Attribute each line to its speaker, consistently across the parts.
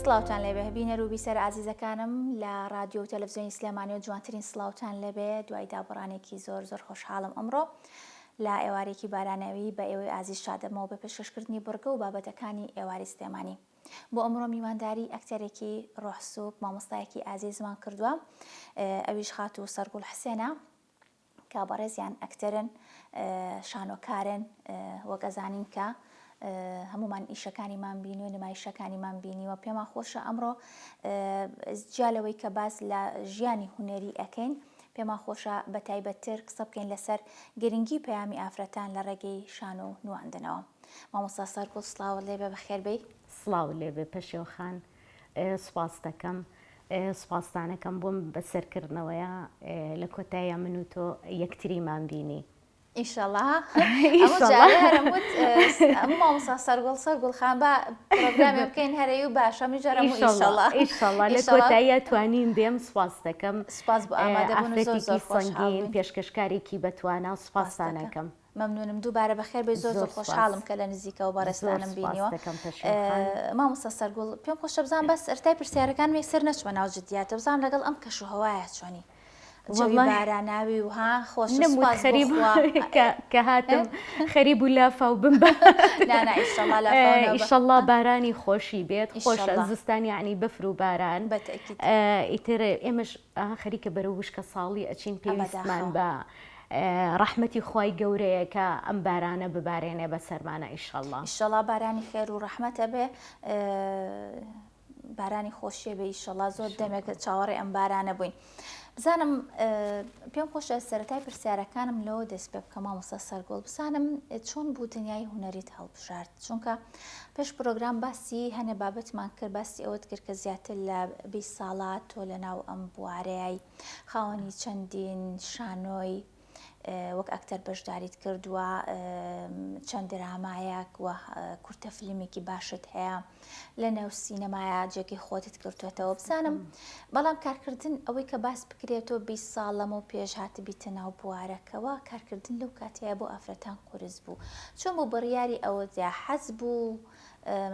Speaker 1: سڵاوتان لێبێ بینەر و بیسەرە ئازیزەکانم لە ڕادیۆ و تەلەفزیۆنی سلێمانی و جوانترین سڵاوتان لێبێ دوای دابڕانێکی زۆر زۆر خۆشحاڵم ئەمڕۆ لە ئێوارێکی باراناوی بە ئێوەی ئازیز شادەبمەوە بە پێشکەشکردنی بڕگە و بابەتەکانی ئێوارەی سلێمانی. بۆ ئەمڕۆ میوانداری ئەکتەرێکی ڕۆح سووک مامۆستایەکی ئازیزمان کردووە ئەویش خاتوو سەرگوڵ حسێنە کە بەڕێزیان ئەکتەرن شانۆکارن وەک ئەزانین کە هەمومان ئیشەکانیمان بینی و نمایشەکانیمان بینیوە پێمان خۆشە ئەمڕۆ جیا لەوەی کە باس لە ژیانی هونەری ئەەکەین پێمان خۆشە بە تایبەتتر قسە بکەین لەسەر گرنگی پەیامی ئافرەتان لە ڕێگەی شانۆ و نواندنەوە. مامۆستا سەرگوڵ سڵاوت لێبێ بەخێر بێی.
Speaker 2: سڵاوت لێبێ پەشێو خان سوپاست دەکەم سوپاستانەکەم بۆم بەسەرکردنەوەیە لە کۆتاییا من و تۆ یەکتریمان بینی.
Speaker 1: ئیشەڵا ئەمە جارێ هەرم وت ئەمە مامۆستا سەرگوڵ سەرگوڵ خان با پرۆگرامێ بکەین هەرەی و باشە من جارم و ئیشەڵا
Speaker 2: ئیشەڵا لە کۆتاییا توانیم بێم سوپاست دەکەم
Speaker 1: سوپاس بۆ ئامادەبوون و زۆر زۆر
Speaker 2: ئافرەتێکی سەنگین پێشکەشکارێکی بەتوانا سوپاستانەکەم.
Speaker 1: مەمنونم دووبارە بەخێر بێی زۆر زۆر خۆشحاڵم کە لە نزیکەوە بەڕێزتانم بینیوە مامۆستا سەرگوڵ پێم خۆشە بزانم بەس سەرەتای پرسیارەکانم یەکسەر نەچمە ناو جدیاتەوە بزانم لەگەڵ ئەم کەش و هەوایە چۆنی جەوی باراناوی و ها خۆش
Speaker 2: نەموت خەریب کە هاتم خەریب و لافاو بم ئیشەڵڵا بارانی خۆشی بێت خۆشە زستان یعنی بەفر و باران ئیتر ئێمەش خەریکە بەرەو وشکە ساڵی ئەچین پێویستمان بە ڕەحمەتی خوای گەورەیە کە ئەم بارانە ببارێنێ بەسەرمانا ئیشەڵا.
Speaker 1: ئیشەڵا بارانی خێر و ڕەحمەتە بێ بارانی خۆشیە بێ ئیشەڵا زۆر دەمێکە چاوەڕێ ئەم بارانە بووین. بزانم پێم خۆشە سەرەتای پرسیارەکانم لەوە دەست پێ بکەم مامۆستا سەرگوڵ بزانم چۆن بوو دنیای هونەریت هەڵبژارد چونکە پێش پرۆگرام باسی هەنێ بابەتمان کرد باسی ئەوەت کرد کە زیاتر لە 20 ساڵە تۆ لە ناو ئەم بوارەیای خاوەنی چەندین شانۆی وەک ئەکتەر بەشداریت کردووە، چەند درامایەک و کورتە فیلمێکی باشت هەیە لە نێو سینەمایە جێگەی خۆتت کردوێتەوە بزانم بەڵام کارکردن ئەوەی کە باس بکرێتەوە 20 ساڵ لەمە و پێش هاتبیتە ناو بوارەکەوە کارکردن لەو کاتەیە بۆ ئافرەتان قورس بوو چۆن بۆ بڕیاری ئەوە حەز بوو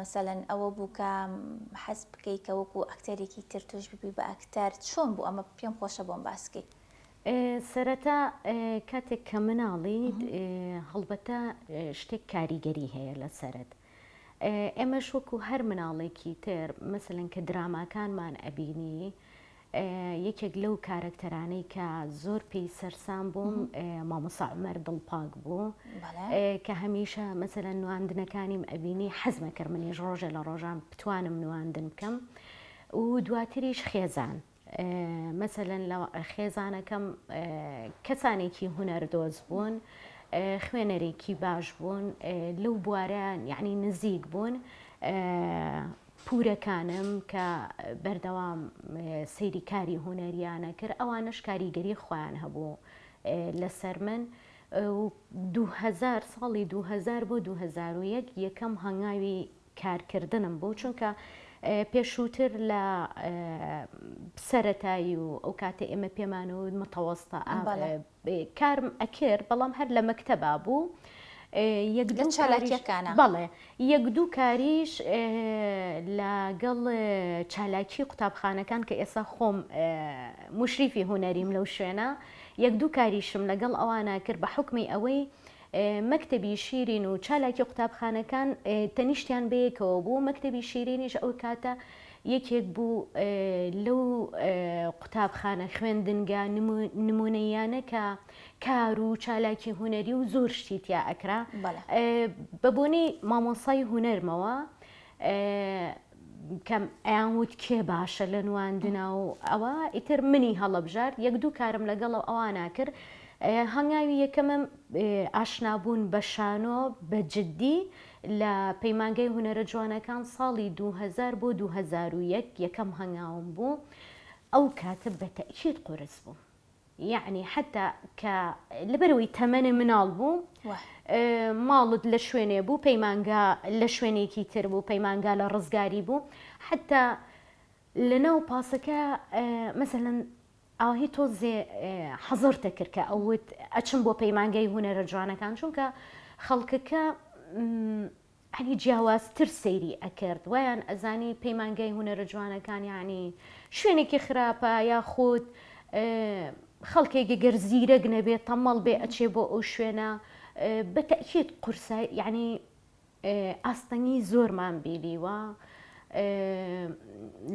Speaker 1: مەسەلەن ئەوە بوو کە حەز بکەی کە وەکو ئەکتەرێکی تر تۆش ببی بە ئەکتەر چۆن بوو ئەمە پێم خۆشە بۆم باس کەی.
Speaker 2: سەرەتا کاتێک کە مناڵیت هەڵبەتە شتێک کاریگەری هەیە لەسەرت ئێمەش وەکو هەر مناڵێکی تر مەسەلەن کە دراماکانمان ئەبینی یەکێک لەو کارەکتەرانەی کە زۆر پێی سەرسام بووم مامۆستا عومەر دڵپاک بوو کە هەمیشە مەسەلەن نواندنەکانیم ئەبینی حەزمە کرد منیش ڕۆژێ لە ڕۆژان بتوانم نواندن بکەم و دواتریش خێزان مەسەلەن لە خێزانەکەم کەسانێکی هونەردۆز بوون خوێنەرێکی باش بوون لەو بوارە یعنی نزیک بوون پورەکانم کە بەردەوام سەیری کاری هونەریانە کرد ئەوانەش کاریگەری خۆیان هەبوو لەسەر من و 2000 ساڵی 2000 بۆ 2001 یەکەم هەنگاوی کارکردنم بوو چونکە پێشووتر لە سەتایی و ئەو کاتە ئێمە پێمان و متەوەستە کارم ئەکرد بەڵام هەر لە مەکتەبا بوو یەک
Speaker 1: لە چالاکیەکانە
Speaker 2: بەڵێ یەک دوو کاریش لەگەڵ چالاکی قوتابخانەکان کە ئێستا خۆم مشریفی هونەریم لەو شوێنە یەک دوو کاریشم لەگەڵ ئەوانە کرد بە حکمی ئەوەی مەکتەبی شیرین و چالاکی قوتابخانەکان تەنیشتیان بەیەکەوە بوو مەکتەبی شیرینیش ئەو کاتە یەکێک بوو لەو قوتابخانە خوێندنگا نمونەییانە کە کار و چالاکی هونەری و زۆر شتی تیا ئەکرا بە بۆنەی مامۆسای هونەرمەوە کە ئەیان وت کێ باشە لە نواندنا و ئەوە ئیتر منی هەڵەبژارد یەک دوو کارم لەگەڵ ئەوانە کرد هەنگاوی یەکەمم ئاشنابوون بە شانۆ بە جددی لە پەیمانگای هونەرە جوانەکان ساڵی 2000 بۆ 2001 یەکەم هەنگاوم بوو ئەو کاتە بە تەئکید قورس بوو یەعنی حەتا کە لەبەرئەوەی تەمەنێ مناڵ بوو ماڵت لە شوێنێ بوو پەیمانگا لە شوێنێکی تر بوو پەیمانگا لە ڕزگاری بوو حەتا لەناو پاسەکە مەسەلەن ئاهی تۆزێ حەزرتە کرد کە ئەوت ئەچم بۆ پەیمانگای هونەرە جوانەکان چونکە خەڵکەکە. یانی جیاوازتر سەیری ئەکرد وایان ئەزانی پەیمانگای هونەرە جوانەکان یانی شوێنێکی خراپە یاخود خەڵکێکی گەر زیرەک نەبێت تەمەڵ بێ ئەچێ بۆ ئەو شوێنە بە تەئکید قورسای یعنی ئاستەنگی زۆرمان بینیوە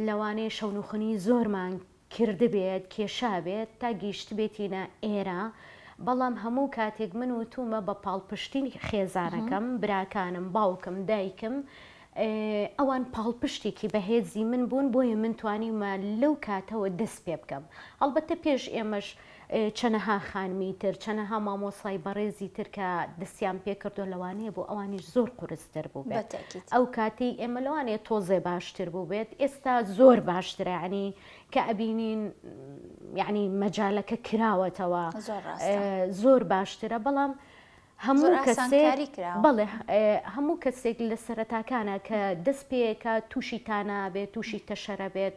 Speaker 2: لەوانەیە شەونخونی زۆرمان کردبێت کێشابێت تا گەیشتبێتینە ئێرە، بەڵام هەموو کاتێک من وتومە بە پاڵپشتی خێزانەکەم، براکانم، باوکم، دایکم، ئەوان پاڵپشتێکی بەهێزی من بوون، بۆیە من توانیومە لەو کاتەوە دەست پێ بکەم. هەڵبەتە پێش ئێمەش چەنەها خانمی تر، چەنەها مامۆسای بەڕێزی تر کە دەستیان پێ کردووە لەوانەیە بۆ ئەوانیش زۆر قورستر بووبێت. ئەو کاتەی ئێمە لەوانەیە تۆزێ باشتر بووبێت، ئێستا زۆر باشترە یانی کە ئەبینین یانی مەجالەکە کراوەتەوە زۆر باشترە بەڵام هەموو کەسێک بەڵێ هەموو کەسێک لە سەرەتاکانە کە دەست پێکە تووشی تانا بێت تووشی تەشەرە بێت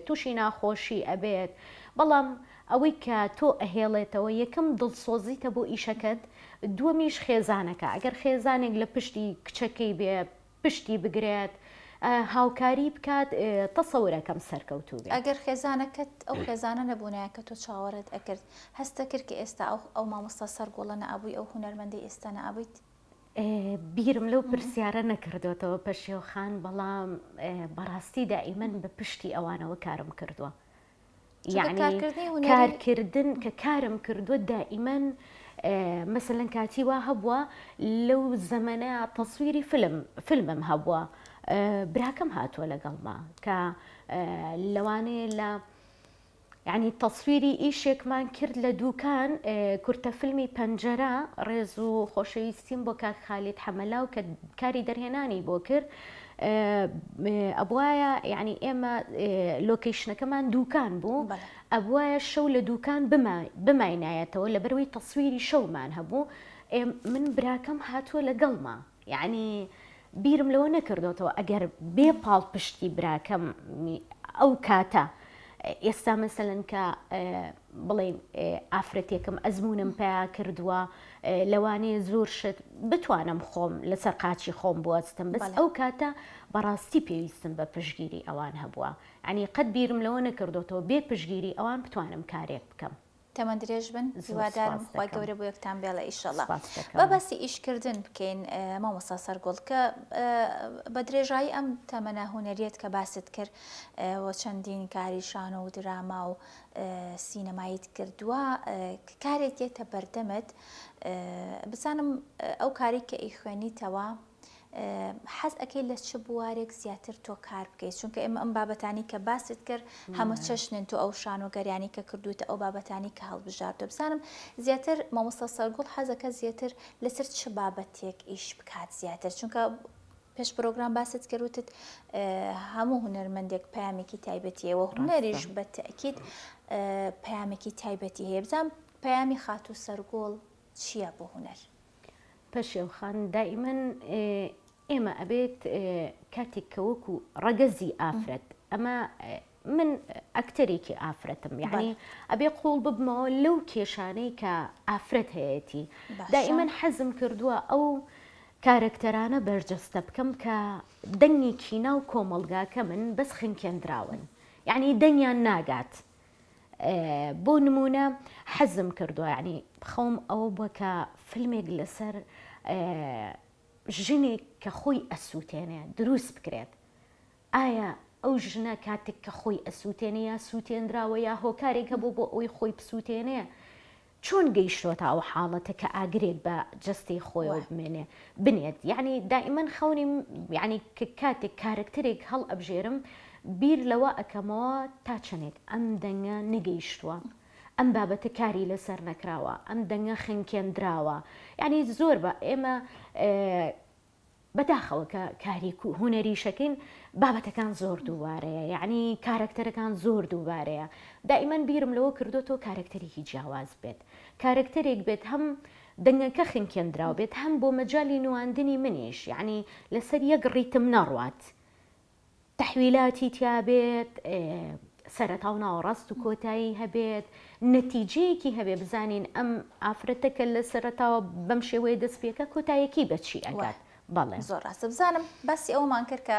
Speaker 2: تووشی ناخۆشی ئەبێت بەڵام ئەوەی کە تۆ ئەهێڵێتەوە یەکەم دڵسۆزیتە بۆ ئیشەکەت دووەمیش خێزانەکە ئەگەر خێزانێک لە پشتی کچەکەی بێ پشتی بگرێت هاوکاری بکات تەسەورەکەم سەرکەوتوو بێت.
Speaker 1: ئەگەر خێزانەکەت ئەو خێزانە نەبوونایە کە تۆ چاوەڕێت ئەکرد هەستەکرد کە ئێستا ئەو ئەو مامۆستا سەرگوڵە نەئەبووی ئەو هونەرمەندەی ئێستا نەئەبوویت؟
Speaker 2: بیرم لەو پرسیارە نەکردۆتەوە پەشێو خان بەڵام بەڕاستی دائیمەن بە پشتی ئەوانەوە کارم کردووە.
Speaker 1: یەعنی
Speaker 2: کارکردن کە کارم کردووە دائیمەن مەسەلەن کاتی وا هەبووە لەو زەمەنە تەسویری فیلم فیلمم هەبووە براکەم هاتووە لەگەڵما کە لەوانەیە لە یعنی تەسویری ئیشێکمان کرد لە دوکان کورتە فیلمی پەنجەرە ڕێز و خۆشەویستیم بۆ کاک خالید حەمەلاو کە کاری دەرهێنانی بۆ کرد ئەبوایە یعنی ئێمە لۆکەیشنەکەمان دوکان بوو ئەبوایە شەو لە دوکان بماینایەتەوە لەبەرەوەی تەسویری شەومان هەبوو من براکەم هاتووە لەگەڵما یعنی بیرم لەوە نەکردوتەوە ئەگەر بێ پاڵپشتی براکەم ئەو کاتە ئێستا مەسەلەن کە بڵێین ئافرەتێکم ئەزموونم پیا کردووە لەوانەیە زۆر شت بتوانم خۆم لەسەر قاچی خۆم بوەستم بەس ئەو کاتە بەڕاستی پێویستم بە پشگیری ئەوان هەبووە ئەنی قەت بیرم لەوە نەکردوتەوە بێ پشگیری ئەوان بتوانم کارێک بکەم.
Speaker 1: تەمەن درێژ بن هیوادارم خوای گەورە بۆ یەکتان بێڵێ ئیشەڵا با باسی ئیشکردن بکەین مامۆستا سەرگوڵ کە بە درێژایی ئەم تەمەنە هونەریەت کە باست کرد و چەندین کاری شانۆ و دراما و سینەمایت کردووە کارێک دێتە بەردەمت بزانم ئەو کاری کە ئەیخوێنیتەوە حەز ئەکەی لە چ بوارێک زیاتر تۆ کار بکەیت چونکە ئێمە ئەم بابەتانی کە باست کرد هەمە چەشنن تۆ ئەو شانۆگەریانی کە کردوتە ئەو بابەتانی کە هەڵبژاردوە بزانم زیاتر مامۆستا سەرگوڵ حەزەکە زیاتر لەسەر چ بابەتێک ئیش بکات زیاتر چونکە پێش پرۆگرام باست کرد وتت هەموو هونەرمەندێک پەیامێکی تایبەتیەوە هونەریش بە تەئکید پەیامێکی تایبەتی هەیە بزانم پەیامی خاتوو سەرگوڵ چییە بۆ هونەر؟
Speaker 2: پەشێو خان، دائیمەن ئێمە ئەبێت کاتێک کە وەکو ڕەگەزی ئافرەت ئەمە من ئەکتەرێکی ئافرەتم یعنی ئەبێ قوڵ ببمەوە لەو کێشانەی کە ئافرەت هەیەتی دائیمەن حەزم کردووە ئەو کارەکتەرانە بەرجەستە بکەم کە دەنگێکی ناو کۆمەڵگاکە من بەس خنکێندراون یعنی دەنگیان ناگات بۆ نمونە حەزم کردووە یعنی خەوم ئەوە بووە کە فیلمێک لەسەر ژنێک کە خۆی ئەسووتێنێ دروست بکرێت ئایا ئەو ژنە کاتێک کە خۆی ئەسووتێنێ یا سووتێنراوە یا هۆکارێک هەبوو بۆ ئەوەی خۆی بسووتێنێ چۆن گەیشتۆتە ئەو حاڵەتە کە ئاگرێک بە جەستەی خۆیەوە بمێنێ بنێت یعنی دائیمەن خەونی یعنی کە کاتێک کارەکتەرێک هەڵ ئەبژێرم بیر لەوە ئەکەمەوە تا چەندێک ئەم دەنگە نەگەیشتووە ئەم بابەتە کاری لەسەر نەکراوە ئەم دەنگە خنکێندراوە یعنی زۆر بە ئێمە بەداخەوە کە کاری هونەریشەکەین بابەتەکان زۆر دووبارەیە یعنی کارەکتەرەکان زۆر دووبارەیە دائیمەن بیرم لەوە کردوتەوە کارەکتەرێکی جیاواز بێت کارەکتەرێک بێت هەم دەنگەکە خنکێندراو بێت هەم بۆ مەجالی نواندنی منیش یعنی لەسەر یەک ڕیتم نەڕوات تەحویلاتی تیابێت، سەرەتا و ناوەڕاست و کۆتایی هەبێت، نەتیجەیەکی هەبێ بزانین ئەم ئافرەتە کە لە سەرەتاوە بەم شێوەیە دەست پێکا کۆتایەکەی بە چی ئەگات. بەڵێ.
Speaker 1: زۆر ڕاستە بزانم باسی ئەوەمان کرد کە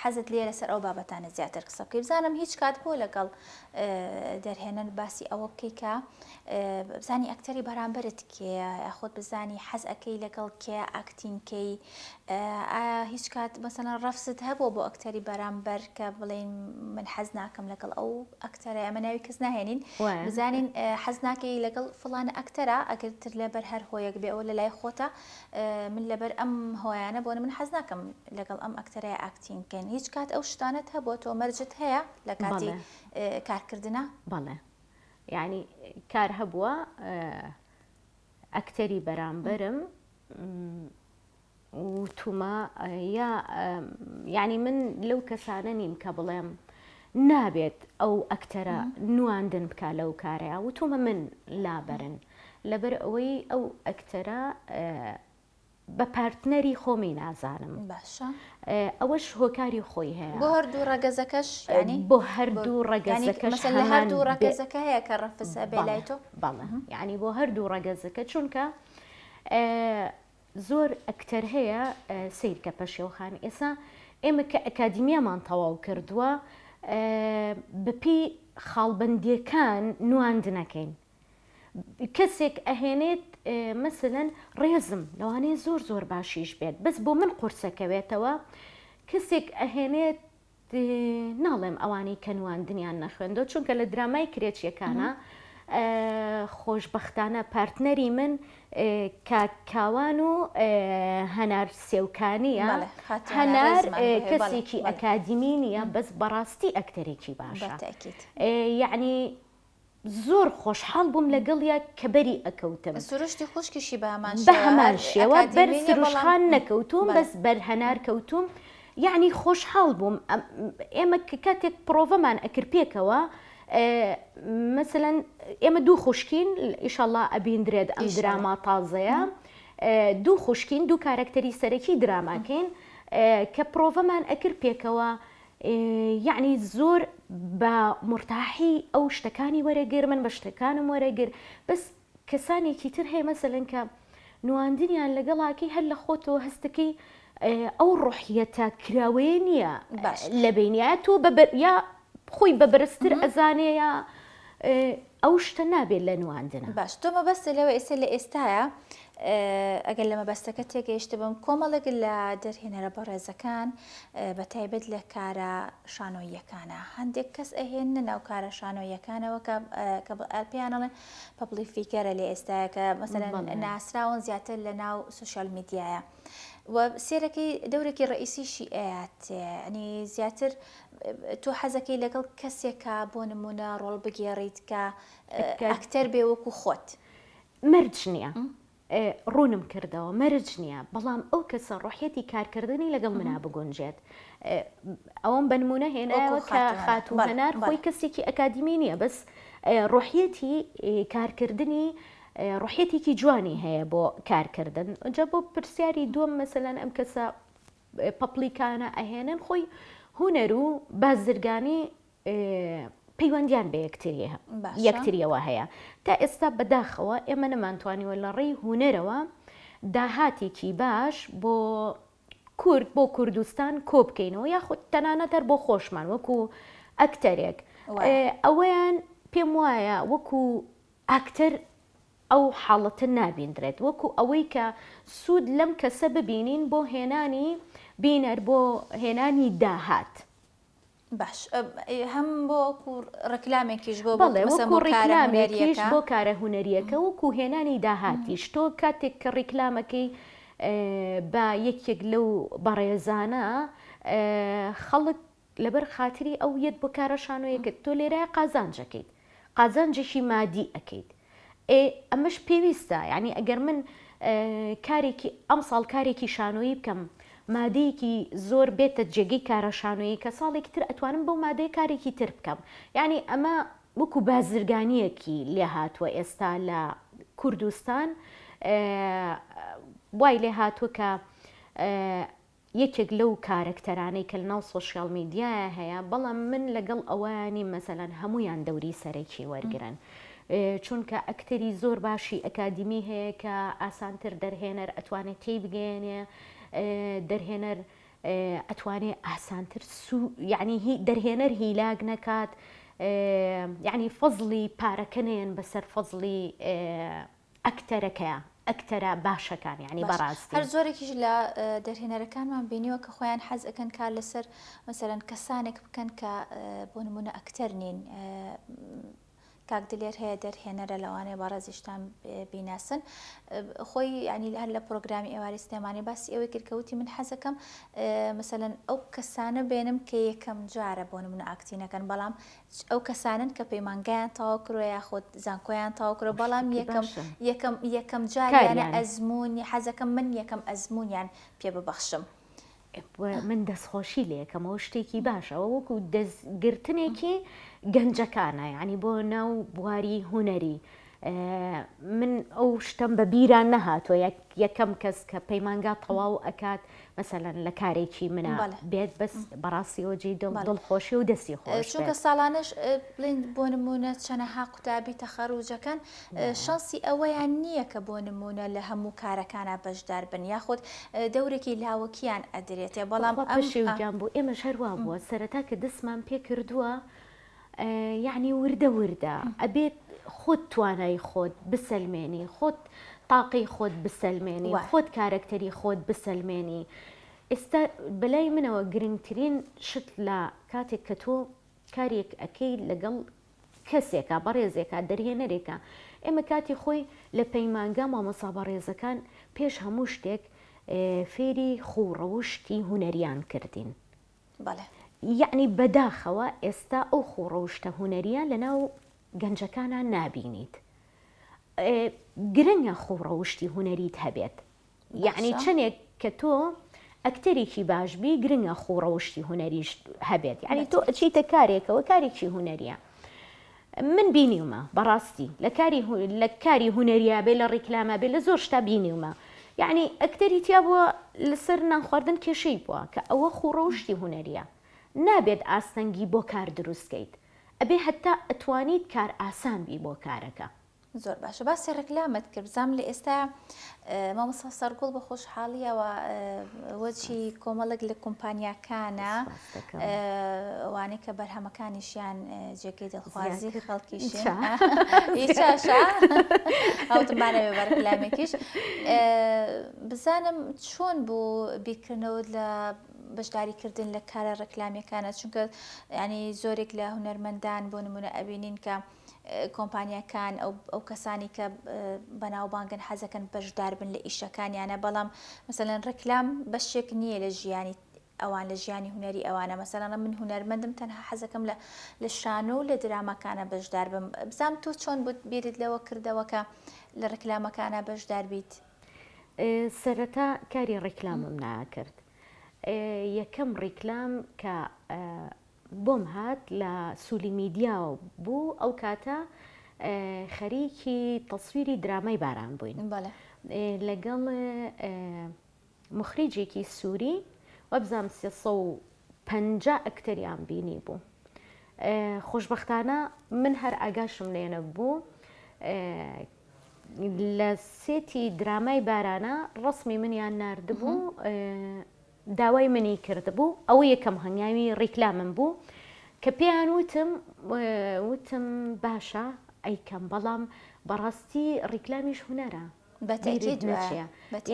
Speaker 1: حەزت لێیە لەسەر ئەو بابەتانە زیاتر قسە بکەی بزانم هیچ کات بۆ لەگەڵ دەرهێنەر باسی ئەوە بکەی کە بزانی ئەکتەری بەرامبەرت کێیە یاخود بزانی حەز ئەەکەی لەگەڵ کێ acting کەی ئایا هیچ کات مەسەلەن ڕەفزت هەبووە بۆ ئەکتەری بەرامبەر کە بڵێین من حەز ناکەم لەگەڵ ئەو ئەکتەرە ئەمە ناوی کەس ناهێنین بزانین حەز ناکەی لەگەڵ فڵانە ئەکتەرە ئەگەر تر لەبەر هەر هۆیەک بێ ئەوە لەلای خۆتە من لەبەر ئەم هۆیانە بۆنە من حەز ناکەم لەگەڵ ئەم ئەکتەرەیە acting بکەین هیچ کات ئەو شتانەت هەبووە تۆ مەرجت هەیە لە کاتی کارکردنا؟
Speaker 2: بەڵێ یعنی کار هەبووە ئەکتەری بەرامبەرم وتومە یا یعنی من لەو کەسانە نیم کە بڵێم نابێت ئەو ئەکتەرە نواندن بکا لەو کارەیا وتومە من لابەرن لەبەر ئەوەی ئەو ئەکتەرە بە partner ی خۆمی نازانم
Speaker 1: باشە
Speaker 2: ئەوەش هۆکاری خۆی هەیە
Speaker 1: بۆ هەردوو ڕەگەزەکەش ینی
Speaker 2: بۆ هەردوو ڕەگەزەکەش
Speaker 1: لە هەردوو ڕەگەزەکە هەیە کە ڕەفز هەبێ لای تۆ
Speaker 2: بەڵێ یعنی بۆ هەردوو ڕەگەزەکە چونکە زۆر ئەکتەر هەیە سەیرکە پەشێوخان ئێسا ئێمە کە ئەکادیمیامان تەواو کردووە بەپێی خاڵبەندیەکان نواندنەکەین کەسێک ئەهێنێت مەسەلەن ڕێزم لەوانەیە زۆر زۆر باشیش بێت بەس بۆ من قورسەکەوێتەوە کەسێک ئەهێنێت ناڵێم ئەوانەی کە نواندنیان نەخوێندوە چونکە لە درامای کرێچیەکانە خۆشبەختانە پارتنەری من کاک کاوان و هەنار سێوکانیە هەنار کەسێکی ئەکادیمی نییە بەس بەڕاستی ئەکتەرێکی باشە یعنی زۆر خۆشحاڵ بووم لەگەڵیا کە بەری ئەکەوتم.
Speaker 1: سروشتی خوشکیشی بە هەمان
Speaker 2: شێوە. بە هەمان شێوە بەر سروشت خان نەکەوتووم بەس بەر هەنار کەوتووم یەعنی خۆشحاڵ بووم ئێمە کە کاتێک پڕۆڤەمان ئەکرد پێکەوە مەسەلەن ئێمە دوو خوشکین ئیشەڵا ئەبیندرێت ئەم دراما تازەیە دوو خوشکین دوو کارەکتەری سەرەکی دراماکەین کە پڕۆڤەمان ئەکرد پێکەوە یەعنی زۆر بە مورتاحی ئەو شتەکانی وەرەگر من بە شتەکانم وەرەگر بەس کەسانێکی تر هەیە مەسەلەن کە نواندنیان لەگەڵاکەی هەر لە خۆتەوە هەستەکەی ئەو ڕۆحیەتە کراوەیە نییە لە بینیە تۆ بە یا خۆی بە بەرزتر ئەزانێ یا ئەو شتە نابێت لە نواندنە.
Speaker 1: باش تۆ مەبەستە لەوە ئێستا لە ئێستایا ئەگەر لە مەبەستەکە تێگەیشتبم کۆمەڵێک لە دەرهێنەرە بەڕێزەکان بە تایبەت لە کارە شانۆییەکانە هەندێک کەس ئەهێننە ناو کارە شانۆییەکانەوە کە کە پێیان ئەڵێن public figure ە لە ئێستایا کە مەسەلەن ناسراون زیاتر لە ناو social media یە و سێرەکەی دەورێکی ڕئیسیشی ئەیاتێ ینی زیاتر تۆ حەزەکەی لەگەڵ کەسێکا بۆ نمونە ڕۆڵ بگێڕیت کە ئەکتەر بێ وەکو خۆت؟
Speaker 2: مەرج نییە ڕوونم کردەوە مەرج نییە بەڵام ئەو کەسە ڕۆحیەتی کارکردنی لەگەڵ منا بگونجێت ئەوەم بە نمونە هێنایەوە کە خاتوو هەنار خۆی کەسێکی ئەکادیمی نییە بەس ڕۆحیەتی کارکردنی ڕۆحیەتێکی جوانی هەیە بۆ کارکردن جا بۆ پرسیاری دووەم مەسەلەن ئەم کەسە public انە ئەهێنن خۆی هونەر و بازرگانی پەیوەندیان بە یەکتریەوە هەیە تا ئێستا بەداخەوە ئێمە نەمانتوانیوە لە ڕێی هونەرەوە داهاتێکی باش بۆ کورد بۆ کوردستان کۆ بکەینەوە یاخود تەنانەت هەر بۆ خۆشمان وەکو ئەکتەرێک ئەوەیان پێم وایە وەکو ئاکتەر ئەو حاڵەتە نابیندرێت وەکو ئەوەی کە سوود لەم کەسە ببینین بۆ هێنانی بینەر بۆ هێنانی داهات.
Speaker 1: باش هەم بۆ وەکو ڕێکلامێکیش بۆ
Speaker 2: بەڵێ وەکو ڕیکلامێکیش بۆ کارە هونەریەکە وەکو هێنانی داهاتیش تۆ کاتێک کە ڕیکلامەکەی بە یەکێک لەو بەڕێزانە خەڵک لەبەر خاتری ئەو یەت بۆ کارە شانۆیەکەت تۆ لێرایە قازانج ئەکەیت قازانجێکی مادی ئەکەیت ئێ ئەمەش پێویستە یعنی ئەگەر من کارێکی ئەمساڵ کارێکی شانۆیی بکەم مادەیەکی زۆر بێتە جێگەی کارە شانۆیی کە ساڵێکی تر ئەتوانم بەو مادەیە کارێکی تر بکەم یعنی ئەمە وەکو بازرگانیەکی لێهاتووە ئێستا لە کوردستان وای لێهاتووە کە یەکێک لەو کارەکتەرانەی کە لەناو سۆشیال میدیایا هەیە بەڵام من لەگەڵ ئەوەیا نیم مەسەلەن هەموویان دەوری سەرەکی وەرگرن چونکە ئەکتەری زۆر باشی ئەکادیمی هەیە کە ئاسانتر دەرهێنەر ئەتوانێت تێی بگەیەنێ. دەرهێنەر ئەتوانێ ئاسانتر سو یعنی هی دەرهێنەر هیلاک نەکات یعنی فەزڵی پارەکە نەیەن بەسەر فەزڵی ئەکتەرەکەیا ئەکتەرە باشەکان یعنی
Speaker 1: باش
Speaker 2: بەڕاستی.
Speaker 1: هەر زۆرێکیش لە دەرهێنەرەکانمان بینیوە کە خۆیان حەز ئەکەن کار لەسەر مەسەلەن کەسانێک بکەن کە بۆ نمونە ئەکتەر نین کاک دلێر هەیە دەرهێنەرە لەوانەیە بەڕێزیشتان بیناسن خۆی ینی هەر لە پرۆگرامی ئێواری سلێمانی باسی ئەوەی کرد کە وتی من حەزەکەم مەسەلەن ئەو کەسانە بێنم کە یەکەم جارە بۆ نمونە acting ەکەن بەڵام ئەو کەسانن کە پەیمانگایان تەواو کردوە یاخود زانکۆیان تەواو کردوە بەڵام یەکەم یەکەم یەکەم جاریانە ئەزموونی حەزەکەم من یەکەم ئەزموونیان پێ ببەخشم.
Speaker 2: من دەستخۆشی لێکەم ئەوە شتێکی باشە ئەوە وەکو دەستگرتنێکی گەنجەکانە یعنی بۆ ناو بواری هونەری من ئەو شتەم بە بیران نەهاتووە یەکەم کەس کە پەیمانگا تەواو ئەکات مەسەلەن لە کارێکی منە بێت بەس بەڕاستیەوە جێی دڵ دڵخۆشی و دەستی خۆش
Speaker 1: چونکە ساڵانەش بڵێن بۆ نمونە چەنەها قوتابی تەخەروجەکەن شانسی ئەوەیان نییە کە بۆ نمونە لە هەموو کارەکانە بەشدار بن یاخود دەورێکی لاوەکیان ئەدرێتێ بەڵام
Speaker 2: ئەم پەشێوگیان بوو ئێمەش هەروا بووە سەرەتا کە دەستمان پێ کردووە یەعنی وردە وردە ئەبێت خۆت توانای خۆت بسەلمێنی خۆت تاقەی خۆت بسەلمێنی خۆت کارەکتەری خۆت بسەلمێنی ئێستا بەلای منەوە گرنگترین شت لە کاتێک کە تۆ کارێک ئەکەی لەگەڵ کەسێکا بەڕێزێکا دەرهێنەرێکا ئێمە کاتی خۆی لە پەیمانگا مامۆسا بەڕێزەکان پێش هەموو شتێک فێری خووڕەوشتی هونەریان کردین
Speaker 1: بەڵێ.
Speaker 2: یەعنی بەداخەوە ئێستا ئەو خووڕەوشتە هونەریە لەناو گەنجەکانا نابینیت. گرنگە خووڕەوشتی هونەریت هەبێت. یەعنی چەنێک کە تۆ ئەکتەرێکی باش بی گرنگە خووڕەوشتی هونەریشت هەبێت. یەعنی تۆ ئەچیتە کارێکەوە کارێکی هونەریە. من بینیومە بەڕاستی لە کاری لە کاری هونەریا بێ لە ڕیکلاما بێ لە زۆر شتا بینیومە یعنی ئەکتەری تیا بووە لەسەر نان خواردن کێشەی بووە کە ئەوە خوڕەوشتی هونەریە نابێت ئاستەنگی بۆ کار دروست کەیت ئەبێ هەتا ئەتوانیت کار ئاسان بی بۆ کارەکە.
Speaker 1: زۆر باشە باسی ڕیکلامت کرد بزانم لە ئێستا مامۆستا سەرگوڵ بە خۆشحاڵیەوە وەچی کۆمەڵێک لە کۆمپانیاکانە ئەوانەی کە بەرهەمەکانیشیان جێگەی دڵخوازی خەڵکیشی چاشە ئەوتمانەوێ بە ڕیکلامێکیش بزانم چۆن بوو بیرکردنەوەت لە بەشداریکردن لە کارە ڕێکلامیەکانە چونکە ینی زۆرێک لە هونەرمەندان بۆ نمونە ئەبینین کە کۆمپانیاکان ئەو کەسانی کە بەناوبانگن حەزەکەن بەشدار بن لە ئیشەکانیانە بەڵام مەسەلەن ڕێکلام بەشێک نییە لە ژیانی ئەوان لە ژیانی هونەری ئەوانە مەسەلەن من هونەرمەندم تەنها حەزەکەم لە لە شانۆ و لە دراماکانە بەشدار بم بزانم تۆ چۆن بوت بیرت لەوە کردەوە کە لە ڕێکلامەکانە بەشدار بیت؟
Speaker 2: سەرەتا کاری ڕیکلامم ناکرد یەکەم ڕیکلام کە بۆم هات لە سولی میدیاوە بوو ئەو کاتە خەریکی تەسویری درامای باران بووین لەگەڵ مخریجێکی سووری وابزانم 350 ئەکتەریان بینی بوو خۆشببختانە من هەر ئاگاشم لێنە بوو لە سێتی درامای بارانە ڕسمی منیان نردبوو داوای منی کردبوو ئەوە یەکەم هەنگاوی ڕیکلامم بوو کە پێیان وتم وتم باشە ئەیکەم بەڵام بەڕاستی ڕیکلامیش هونەرە
Speaker 1: بەتەکید
Speaker 2: نەچێ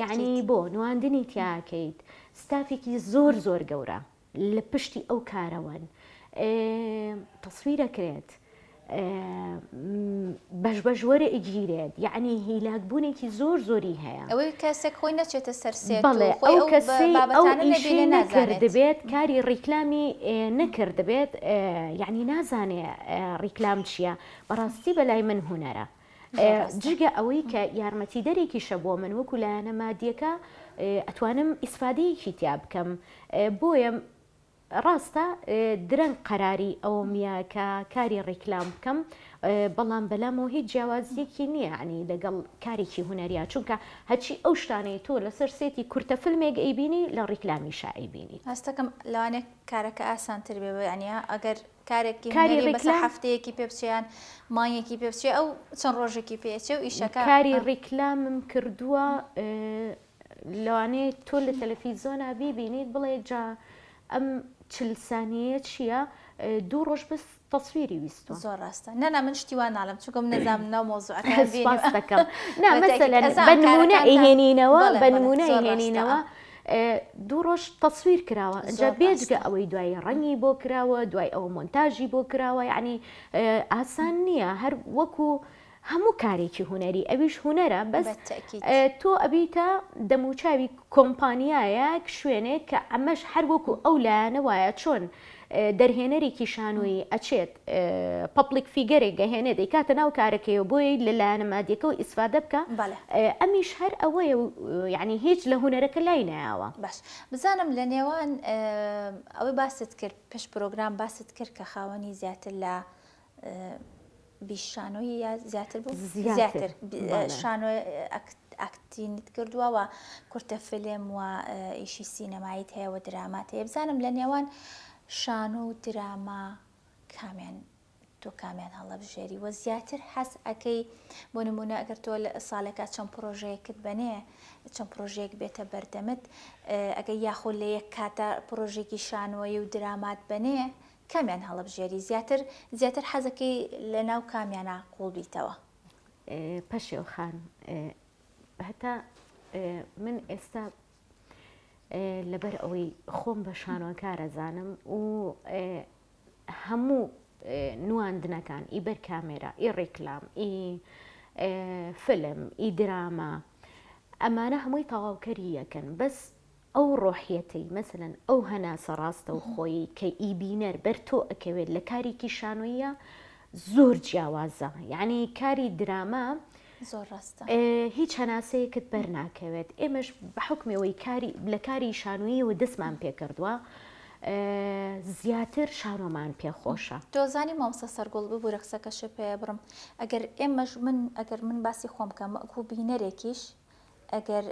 Speaker 2: یعنی بۆ نواندنی تیاکەیت ستافێکی زۆر زۆر گەورە لە پشتی ئەو کارەوەن تەسویرەکرێت بەش بەش وەرئەگیرێت یەعنی هیلاک بوونێکی زۆر زۆری هەیە.
Speaker 1: ئەوەی کەسێک خۆی نەچێتە سەر سێت و
Speaker 2: بەڵێ
Speaker 1: خۆی
Speaker 2: ئەو
Speaker 1: ئەو
Speaker 2: کەسەی ئەو
Speaker 1: بابەتانە
Speaker 2: ئیشەی
Speaker 1: نەبینێ نازانێت.
Speaker 2: نەکردبێت کاری ڕیکلامی نەکردبێت یەعنی نازانێ ڕیکلام چییە بەڕاستی بەلای من هونەرە
Speaker 1: زۆر ڕاستە.
Speaker 2: جگە ئەوەی کە یارمەتیدەرێکیشە بۆ من وەکو لایەنە مادیەکە ئەتوانم ئیسفادەیەکی تیا بکەم بۆیە ڕاستە درەنگ قەراری ئەوەم یا کە کاری ڕیکلام بکەم بەڵام بەلامەوە هیچ جیاوازیەکی نییە عنی لەگەڵ کارێکی هونەریا چونکە هەرچی ئەو شتانەی تۆ لەسەر سێتی کورتە فیلمێک ئەیبینی لە ڕیکلامیشا ئەیبینیت.
Speaker 1: هەستەکەم لەوانەیە کارەکە ئاسانتر بێ یانی ئەگەر کارێکی
Speaker 2: کاری
Speaker 1: هونەری بەسە
Speaker 2: ڕیکلام
Speaker 1: هەفتەیەکی پێ بچێ یان مانگێکی پێ بچێ ئەو چەند ڕۆژێکی پێ ئەچێ و ئیشەکە
Speaker 2: کاری ڕیکلامم کردووە. لەوانەیە تۆ لە تەلەفیزۆنا بیبینیت بڵێ جا ئەم چل سانیەیە چییە دوو ڕۆژ بەس تەسویری ویستوە.
Speaker 1: زۆر ڕاستە نەنا من شتی وا ناڵێم چونکە من نەزانم ناو مەوزوعەکان بینیوە.
Speaker 2: سپاست دەکەم نا
Speaker 1: بە تەئکید
Speaker 2: مەسەلەن
Speaker 1: ئەزانم
Speaker 2: بە نمونە
Speaker 1: کارەکانتان
Speaker 2: ئەیهێنینەوە
Speaker 1: بەڵێ
Speaker 2: بە
Speaker 1: بەڵێ
Speaker 2: نمونە
Speaker 1: زۆر ڕاستە
Speaker 2: ئەیهێنینەوە دوو ڕۆژ تەسویر کراوە ئەنجا
Speaker 1: زۆر
Speaker 2: بێجگە
Speaker 1: ڕاستە.
Speaker 2: ئەوەی دوای ڕەنگی بۆ کراوە دوای ئەوە مۆنتاژی بۆ کراوە یەعنی ئاسان نییە هەر وەکو هەموو کارێکی هونەری ئەویش هونەرە بەس
Speaker 1: بەتەئکید.
Speaker 2: تۆ ئەبیتە دەموچاوی کۆمپانیایەک شوێنێک کە ئەمەش هەر وەکو ئەو لایەنە وایە چۆن دەرهێنەرێکی شانۆیی ئەچێت public figure ێک ئەهێنێت ئەیکاتە ناو کارەکەیەوە بۆیە لە لایەنە مادیەکەوە ئیسفادە بکا
Speaker 1: بەڵێ.
Speaker 2: ئەمیش هەر ئەوەیە و یعنی هیچ لە هونەرەکە لای نایاوە.
Speaker 1: باش بزانم لە نێوان ئەوەی باست کرد پێش پرۆگرام باست کرد کە خاوەنی زیاتر لە 20 شانۆیی یا زیاتر بوو؟
Speaker 2: زیاتر
Speaker 1: زیاتر
Speaker 2: بەڵێ.
Speaker 1: شانۆ ئەکتینت کردووە و کورتە فیلم و ئیشی سینەماییت هەیە و درامات هەیە بزانم لە نێوان شانۆ و دراما کامیان تۆ کامیان هەڵەبژێری و زیاتر حەز ئەکەی بۆ نمونە ئەگەر تۆ لە ساڵێکا چەند پرۆژەیەکت بەنێ چەند پرۆژەیەک بێتە بەردەمت ئەگەر یاخۆ لە یەک کاتە پرۆژێکی شانۆیی و درامات بەنێ کامیان هەڵەبژێری زیاتر زیاتر حەزەکەی لە ناو کامیانا قوڵ بیتەوە؟
Speaker 2: پەشێو خان هەتا من ئێستا لەبەر ئەوەی خۆم بە شانۆکار ئەزانم و هەموو نواندنەکان ئی بەر کامێرا ئی ڕیکلام ئی فلم ئی دراما ئەمانە هەمووی تەواوکەری یەکەن بەس ئەو ڕۆحیەتەی مەسەلەن ئەو هەناسە ڕاستەوخۆیەی کە ئی بینەر بەر تۆ ئەکەوێت لە کاریکی شانۆییا زۆر جیاوازە یەعنی کاری دراما
Speaker 1: زۆر ڕاستە.
Speaker 2: هیچ هەناسەیەکت بەر ناکەوێت ئێمەش بە حوکمی ئەوەی کاری لە کاری شانۆییەوە دەستمان پێکردووە زیاتر شانۆمان پێ خۆشە.
Speaker 1: تۆ زانی مامۆستا سەرگوڵ ببورە قسەکەشت پێ بڕم ئەگەر ئێمەش من ئەگەر من باسی خۆم کەم وەکوو بینەرێکیش ئەگەر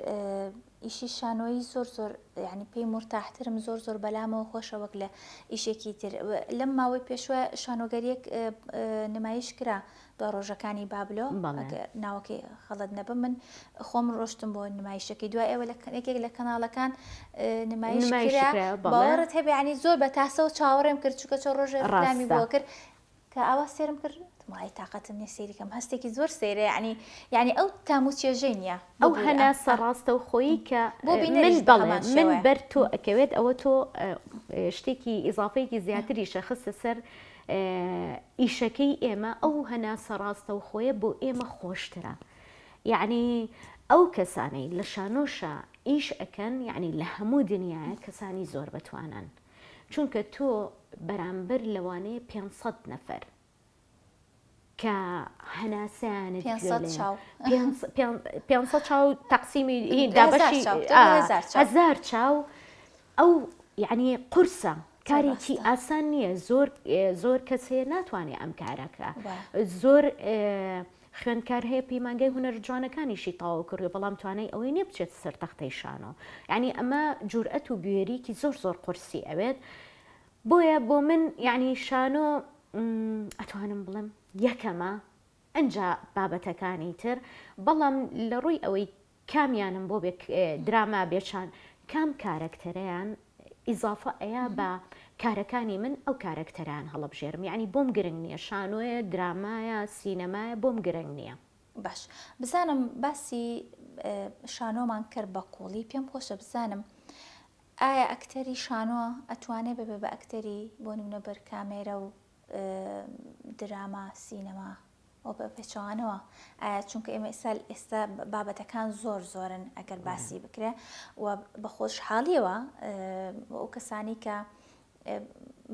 Speaker 1: ئیشی شانۆیی زۆر زۆر یعنی پێی مورتاحترم زۆر زۆر بەلامەوە خۆشە وەک لە ئیشێکی تر لەم ماوەی پێشوە شانۆگەریەک نمایش کرا دو ڕۆژەکانی بابلۆ ناوەکەی خەڵت نەبم من خۆم ڕۆشتم بۆ نمایشەکەی دوای ئێوە لە یەکێک لە کەناڵەکان نمایش کرا باوەڕت هەبێ ینی زۆر بە تاسەوە چاوەڕێم کرد چونکە چۆ ڕۆژێ ڕامی بۆ کرد کە ئاوا سێرم کرد وتم وای تاقەتم نیە سەیری کەم هەستێکی زۆر سەیرە یەعنی یەعنی ئەو تام و چێژەی نیە
Speaker 2: ئەو
Speaker 1: ببورە
Speaker 2: هەناسە
Speaker 1: ئا
Speaker 2: ڕاستەوخۆیی کە
Speaker 1: بۆ
Speaker 2: من
Speaker 1: بینەریش بە
Speaker 2: بەڵێ
Speaker 1: هەمان
Speaker 2: من
Speaker 1: شێوەیە.
Speaker 2: بەر تۆ ئەکەوێت ئەوە تۆ شتێکی ئیزافەیەکی زیاتریشە خستە سەر ئیشەکەی ئێمە ئەو هەناسە ڕاستەوخۆیە بۆ ئێمە خۆشترە یەعنی ئەو کەسانەی لە شانۆشا ئیش ئەکەن یەعنی لە هەموو دنیایە کەسانی زۆر بەتوانان چونکە تۆ بەرامبەر لەوانەیە 500 نەفەر کە هەناسەیانت گوێ
Speaker 1: 500
Speaker 2: لێیە
Speaker 1: چاو.
Speaker 2: 500 چاو تەقسیمی هین
Speaker 1: هەزار
Speaker 2: دابەشی
Speaker 1: چاو
Speaker 2: ئا،
Speaker 1: دەبێ هەزار چاو.
Speaker 2: هەزار چاو ئەو یعنی قورسە
Speaker 1: زۆر
Speaker 2: کارێکی
Speaker 1: ڕاستە.
Speaker 2: ئاسان نییە زۆر زۆر کەس هەیە ناتوانێ ئەم کارەکە
Speaker 1: وا.
Speaker 2: زۆر خوێندکار هەیە پەیمانگای هونەرە جوانەکانیشی تەواو کردووە بەڵام توانای ئەوەی نییە بچێتە سەر تەختەی شانۆ یعنی ئەمە جورئەت و بوێریکی زۆر زۆر قورسی ئەوێت بۆیە بۆ من یعنی شانۆ ئەتوانم بڵێم یەکەمە ئەجا بابەتەکانی تر بەڵام لە ڕووی ئەوەی کامیانم بۆ بێ دراما بێ چان کام کارەکتەرەیان ئیزافە ئەیا بە کارەکانی من ئەو کارەکتەران هەڵەبژێرم یعنی بۆم گرنگ نییە شانۆیە درامایە سینەمایە بۆم گرنگ نییە.
Speaker 1: باش بزانم باسی شانۆمان کرد بە قوڵی پێم خۆشە بزانم ئایا ئەکتەری شانۆ ئەتوانێ ببێ بە ئەکتەری بۆ نمونە بەر کامێرە و دراما سینەما وە بە پێچەوانەوە ئایا چونکە ئێمە ئێستا ئێستا بابەتەکان زۆر زۆرن ئەگەر باسی بکرێ و بە خۆشحاڵیەوە ئەو کەسانی کە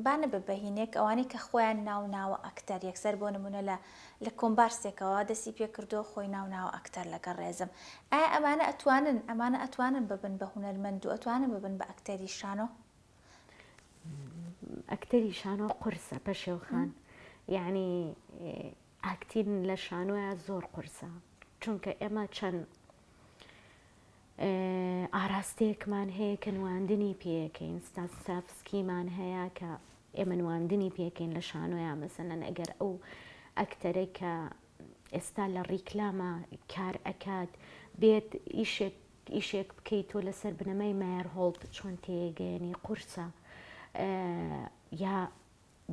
Speaker 1: با نەبێ بە هینێک ئەوانەی کە خۆیان ناو ناوە ئەکتەر یەکسەر بۆ نمونە لە لە کۆمبارسێکەوە دەستی پێ کردو خۆی ناو ناوە ئەکتەر لەگەڵ ڕێزم ئایا ئەمانە ئەتوانن ئەمانە ئەتوانن ببن بە هونەرمەند و ئەتوانن ببن بە ئەکتەری شانۆ؟
Speaker 2: ئەکتەری شانۆ قورسە پەشێو خان یعنی ئاکتین لە شانۆیا زۆر قورسە چونکە ئێمە چەند ئاراستەیەکمان هەیە کە نواندنی پێەکەین ستاسافسکیمان هەیە کە ئێمە نواندنی پێکەین لە شانۆیا مەسەلەن ئەگەر ئەو ئەکتەرێک کە ئێستا لە ڕیکلامە کار ئەکات بێت ئیشێک. ئیشێک بکەیت تۆ لەسەر بنەمای مایەرهۆڵد چۆن تێگەیەنی قورسە یا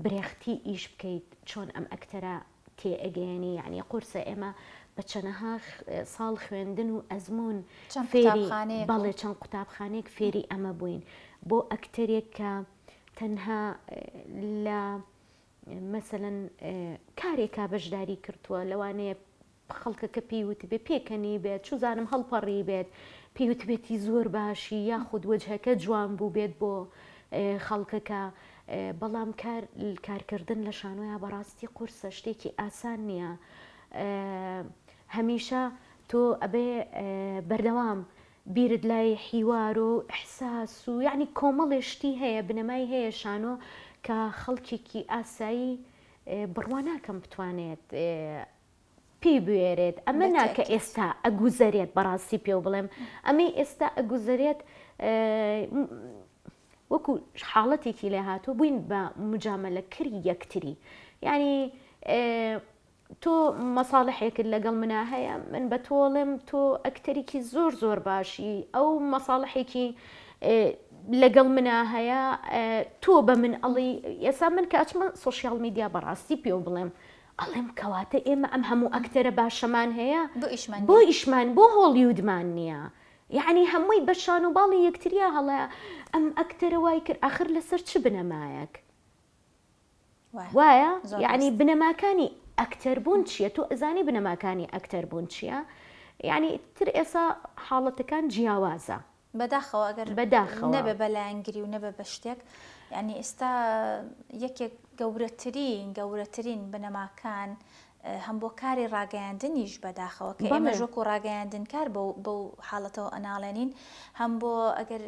Speaker 2: برێختی ئیش بکەیت چۆن ئەم ئەکتەرە تێئەگەیەنی یانی قورسە ئێمە بە چەنەها ساڵ خوێندن و ئەزموون فێری بەڵێ چەند قوتابخانەیەک فێری ئەمە بووین بۆ ئەکتەرێک کە تەنها لە مەسەلەن کارێکا بەشداری کردووە لەوانەیە خەڵکەکە پێی وتبێ پێکەنیبێت چوزانم هەڵپەڕیبێت پێی وتبێتی زۆر باشی یاخود وەجهەکە جوان بووبێت بۆ خەڵکەکە بەڵام کار کارکردن لە شانۆیا بەڕاستی قورسە شتێکی ئاسان نییە هەمیشە تۆ ئەبێ بەردەوام بیرت لای حیوار و ئیحساس و یعنی کۆمەڵێ شتی هەیە بنەمای هەیە شانۆ کە خەڵکێکی ئاسایی بڕوا ناکەم بتوانێت پێی بوێرێت ئەمە نا کە ئێستا ئەگوزەرێت بەڕاستی پێو بڵێم ئەمەی ئێستا ئەگوزەرێت وەکو حاڵەتێکی لێ هاتوو بووین بە مجاملە کری یەکتری یعنی تۆ مەساڵحێکت لەگەڵ منا هەیە من بە تۆڵێم تۆ ئەکتەرێکی زۆر زۆر باشی ئەو مەساڵحێکی لەگەڵ منا هەیە تۆ بە من ئەڵی ئێسا من کە ئەچمە سۆشیال میدیا بەڕاستی پێو بڵێم ئەڵێم کەواتە ئێمە ئەم هەموو ئەکتەرە باشەمان هەیە بۆ ئیشمان بۆ هۆڵیودمان نییە یعنی هەمووی بە شان و باڵی یەکتریا هەڵەیە ئەم ئەکتەرە وای کرد ئاخر لەسەر چ بنەمایەک وایە یعنی بنەماکانی ئەکتەر بوون چییە تۆ ئەزانی بنەماکانی ئەکتەر بوون چییە یعنی تر ئێسا حاڵەتەکان جیاوازە
Speaker 1: بەداخەوە ئەگەر
Speaker 2: بەداخەوە
Speaker 1: نەبێ بە لایەنگری و نەبێ بە شتێک یعنی ئێستا یەکێک گەورەترین گەورەترین بنەماکان هەم بۆ کاری ڕاگەیاندنیش بەداخەوە کە ئێمەش وەکو ڕاگەیاندنکار بەو بەو حاڵەتەوە ئەناڵێنین هەم بۆ ئەگەر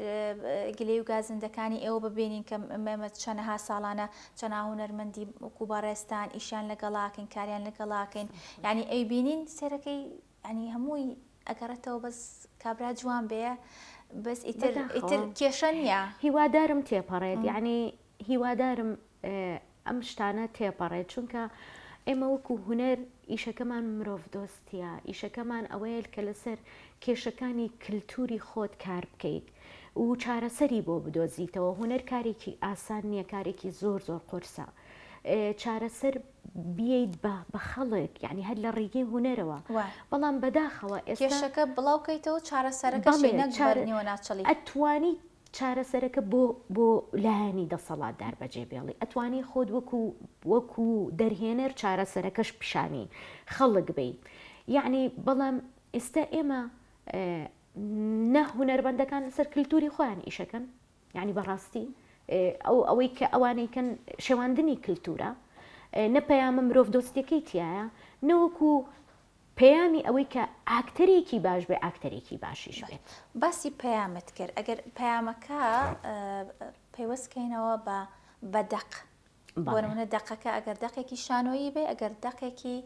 Speaker 1: گلەی و گازندەکانی ئێوە ببینین کە ئێمە چەنەها ساڵانە چەنا هونەرمەندی وەکو بەڕێزتان ئیشیان لەگەڵاکەین کاریان لەگەڵاکەین یعنی ئەیبینین سێرەکەی ینی هەمووی ئەگەڕێتەوە بەس کابرا جوان بێ بەس ئیتر ئیتر کێشە نییە.
Speaker 2: هیوادارم تێپەڕێت یعنی هیوادارم ئەم شتانە تێپەڕێت چونکە ئێمە وەکو هونەر ئیشەکەمان مرۆڤ دۆستیە ئیشەکەمان ئەوەیە کە لەسەر کێشەکانی کللتوری خۆت کار بکەیت و چارەسەری بۆ بدۆزیتەوە هونەر کارێکی ئاسان نییە کارێکی زۆر زۆر قورسە چارەسەر بیەیت بە بە خەڵک یعنی هەر لە ڕێگەی هونەرەوە بەڵام بەداخەوە
Speaker 1: ئێستا کێشەکە بڵاو کەیتەوە چارەسەرەکەشی نەک بەر نیوە ناچڵی.
Speaker 2: ئەتوانی چارەسەرەکە بۆ بۆ لایەنی دەسەڵاتدار بەجێ بێڵی ئەتوانی خۆت وەکو وەکو دەرهێنەر چارەسەرەکەش پیشانی خەڵک بەی یعنی بەڵام ئێستا ئێمە نە هونەرمەندەکان لەسەر کللتوری خۆیان ئیشەکەن یانی بەڕاستی ئەو ئەوەی کە ئەوانەی کەن شێواندنی کللتورە نە پەیامە مرۆڤ دۆستیەکەی تایە نەوەکو پەیامی ئەوەی کە ئاکتەرێکی باش بێ ئاکتەرێکی باشیش بێت.
Speaker 1: باسی پەیامت کرد ئەگەر پەیامەکە پەیوەست کەینەوە بە بە دەق بۆ نمونە دەقەکە ئەگەر دەقێکی شانۆیی بێ ئەگەر دەقێکی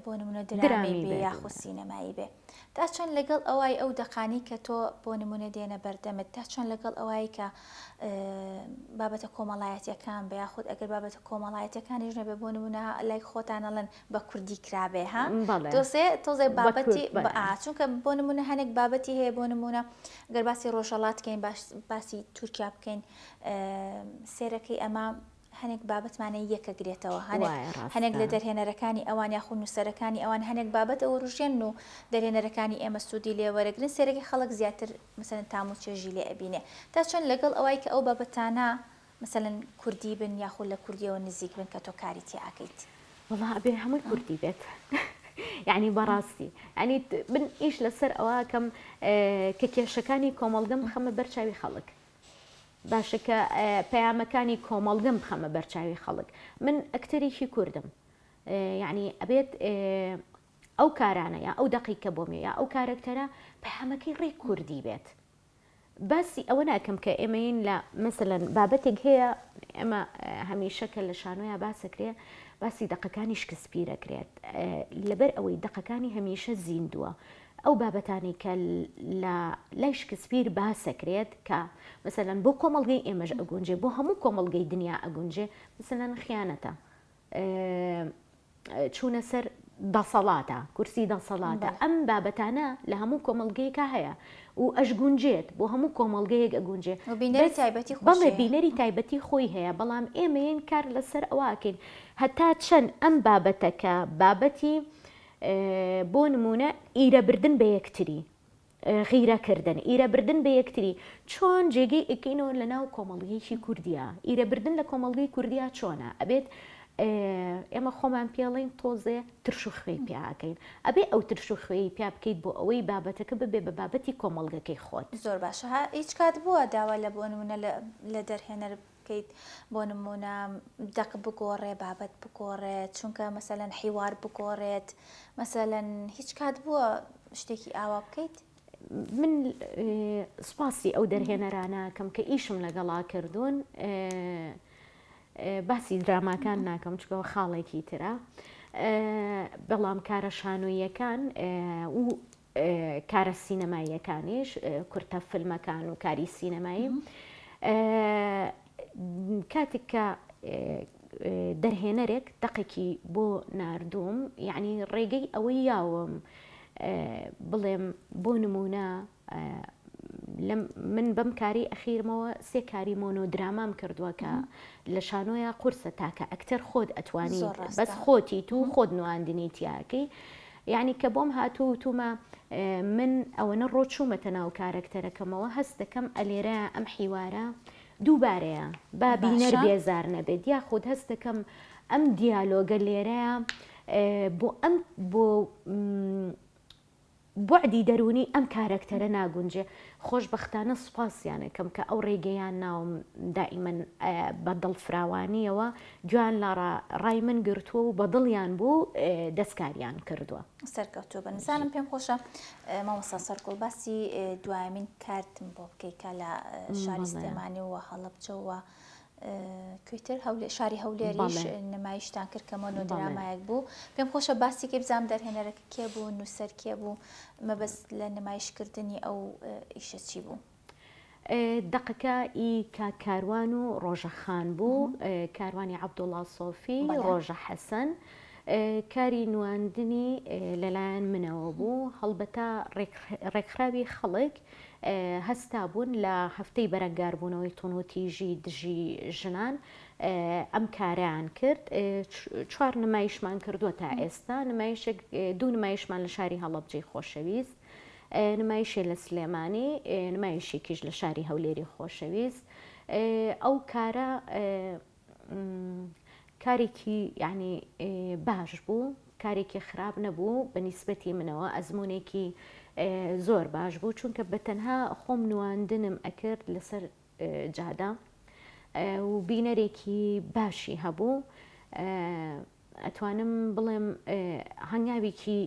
Speaker 1: بۆ نمونە درامی بێ یاخود سینەمایی بێ تا چەند لەگەڵ ئەوای ئەو دەقانی کە تۆ بۆ نمونە دێنە بەردەمت تا چەند لەگەڵ ئەوای کە بابەتە کۆمەڵایەتیەکان بە یاخود ئەگەر بابەتە کۆمەڵایەتەکانیش نەبێ بۆ نمونە لای خۆتان ئەڵێن بە کوردی کرابێ ها تۆزێ تۆزێ بابەتی چونکە بۆ نمونە هەنێک بابەتی هەیە بۆ نمونە گەر باسی ڕۆژەڵات کەین باسی تورکیا بکەین سێرەکەی ئەمە هەنێک بابەتمانە یەکەگرێتەوە هەنێک هەنێک لە دەرهێنەرەکانی ئەوان یاخود نووسەرەکانی ئەوان هەنێک بابەت ئەوروژێن و دەرهێنەرەکانی ئێمە سوودی لێ وەرەگرن سێرەکەی خەڵک زیاتر مەسەلەن تام و چێژی لێ ئەبینێ تا چەند لەگەڵ ئەوای کە ئەو بابەتانە مەسەلەن کوردی بن یاخود لە کوردیەوە نزیک بن کە تۆ کاری تیا ئەکەیت.
Speaker 2: وەڵا ئەبێ هەمووی کوردی بێت یعنی بەڕاستی یعنی من ئیش لەسەر ئەوەکەم کە کێشەکانی کۆمەڵگەم بخەمە بەر چاوی خەڵک باشە کە پەیامەکانی کۆمەڵگەم بخەمە بەر چاوی خەڵک من ئەکتەرێکی کوردم یعنی ئەبێت ئەو کارانە یا ئەو دەقی کە بۆم یا ئەو کارەکتەرە پەیامەکەی ڕێک کوردی بێت باسی ئەوە ناکەم کە ئێمەین لە مەسەلەن بابەتێک هەیە ئێمە هەمیشە کە لە شانۆیا باسەکرێ باسی دەقەکانی شکسپیرەکرێت لەبەر ئەوەی دەقەکانی هەمیشە زیندووە ئەو بابەتانەی کە لە لای شکسپیر باسەکرێت کە مەسەلەن بۆ کۆمەڵگەی ئێمەش ئەگونجێ بۆ هەموو کۆمەڵگەی دنیا ئەگونجێ مەسەلەن خیانەتە چوونە سەر. دەسەڵاتە، کورسی دەسەڵاتە، ئەم بابەتانە لە هەموو کۆمەڵگەیەکا هەیە و ئەشگونجێت بۆ هەموو کۆمەڵگەیەک ئەگونجێ
Speaker 1: و بینەری تایبەتی خۆشی
Speaker 2: بەڵێ بینەری تایبەتی خۆی هەیە بەڵام ئێمەین کار لەسەر ئەوە ئەکەین هەتا چەند ئەم بابەتە کە بابەتی بۆ نمونە ئیرەبردن بە یەکتری غیرە کردن، ئیرە بردن بە یەکتری چۆن جێگەی ئەکەینەوە لە ناو کۆمەڵگەیەکی کوردیا؟ ئیرە بردن لە کۆمەڵگەی کوردیا چۆنە؟ ئەبێت ئێمە خۆمان پێڵین تۆزێ ترش و خوێی پیا ئەکەین. ئەبێ ئەو ترش و خوێی پیا بکەیت بۆ ئەوەی بابەتەکە ببێ بە بابەتی کۆمەڵگەکەی خۆت.
Speaker 1: زۆر باشە ها هیچ کات بووە داوا لە بۆ نمونە لە دەرهێنەر بکەیت بۆ نمونە دەق بگۆڕێ بابەت بگۆڕێت چونکە مەسەلەن حیوار بگۆڕێت مەسەلەن هیچ کات بووە شتێکی ئاوا بکەیت؟
Speaker 2: من سوپاسی ئەو دەرهێنەرانە ئەکەم کە ئیشم لەگەڵا کردوون باسی دراماکان ناکەم چکەوە خاڵێکی ترە بەڵام کارە شانۆییەکان و کارە سینەماییەکانیش کورتە فیلمەکان و کاری سینەمایی کاتێک کە دەرهێنەرێک دەقێکی بۆ ناردووم یعنی ڕێگەی ئەوەی یاوم بڵێم بۆ نمونە من بەم کاری ئەخیرمەوە سێ کاری مۆنۆدرامام کردووە کە لە شانۆیا قورسە تاکە ئەکتەر خۆت ئەتوانی بەس خۆتی تو خۆت نواندنی تیاکەی یانی کە بۆم هاتووە وتومە من ئەوەنە ڕۆچوومەتە ناو کارەکتەرەکەمەوە هەست دەکەم ئەلێرە ئەم حیوارە دووبارەیە با بینەر بێزار نەبێت یاخود هەست دەکەم ئەم دیالۆگە لێرەیە بۆ ئەم بۆ بوعدی دەروونی ئەم کارەکتەرە ناگونجێ، خۆشبەختانە سوپاسیان ئەکەم کە ئەو ڕێگەیان ناوم دائیمەن بە دڵفراوانیەوە گوێیان لە ڕای من گرتووە و بە دڵیان بوو دەستکاریان کردووە.
Speaker 1: سەرکەوتوو بن. زانم پێم خۆشە مامۆستا سەرگوڵ باسی دوایەمین کارتم بۆ بکەی کە لە شاری سلێمانی و هەڵەبجە و کوێتر شاری هەولێریش نمایشتان کرد کە مۆنۆدرامایەک بوو پێم خۆشە باسیکەی بزانم دەرهێنەرەکە کێ بوو نووسەر کێ بوو مەبەست لە نمایشکردنی ئەو ئیشە چی بوو؟
Speaker 2: دەقەکە ئی کاک کاروان و ڕۆژە خان بوو کاروانی عەبدوڵا سۆفی ڕۆژە حەسەن کاری نواندنی لەلایەن منەوە بوو هەڵبەتە ڕێکخراوی خەڵک هەستابوون لە هەفتەی بەرەنگاربوونەوەی توندوتیژی دژی ژنان ئەم کارەیان کرد چوار نمایشمان کردووە تا ئێستا نمایشێک دوو نمایشمان لە شاری هەڵەبجەی خۆشەویست نمایشێ لە سلێمانی نمایشێکیش لە شاری هەولێری خۆشەویست ئەو کارە کارێکی یعنی باش بوو کارێکی خراپ نەبوو بە نیسبەتی منەوە ئەزمونێکی زۆر باش بوو چونکە بە تەنها خۆم نواندنم ئەکرد لەسەر جادە و بینەرێکی باشی هەبوو ئەتوانم بڵێم هەنگاوێکی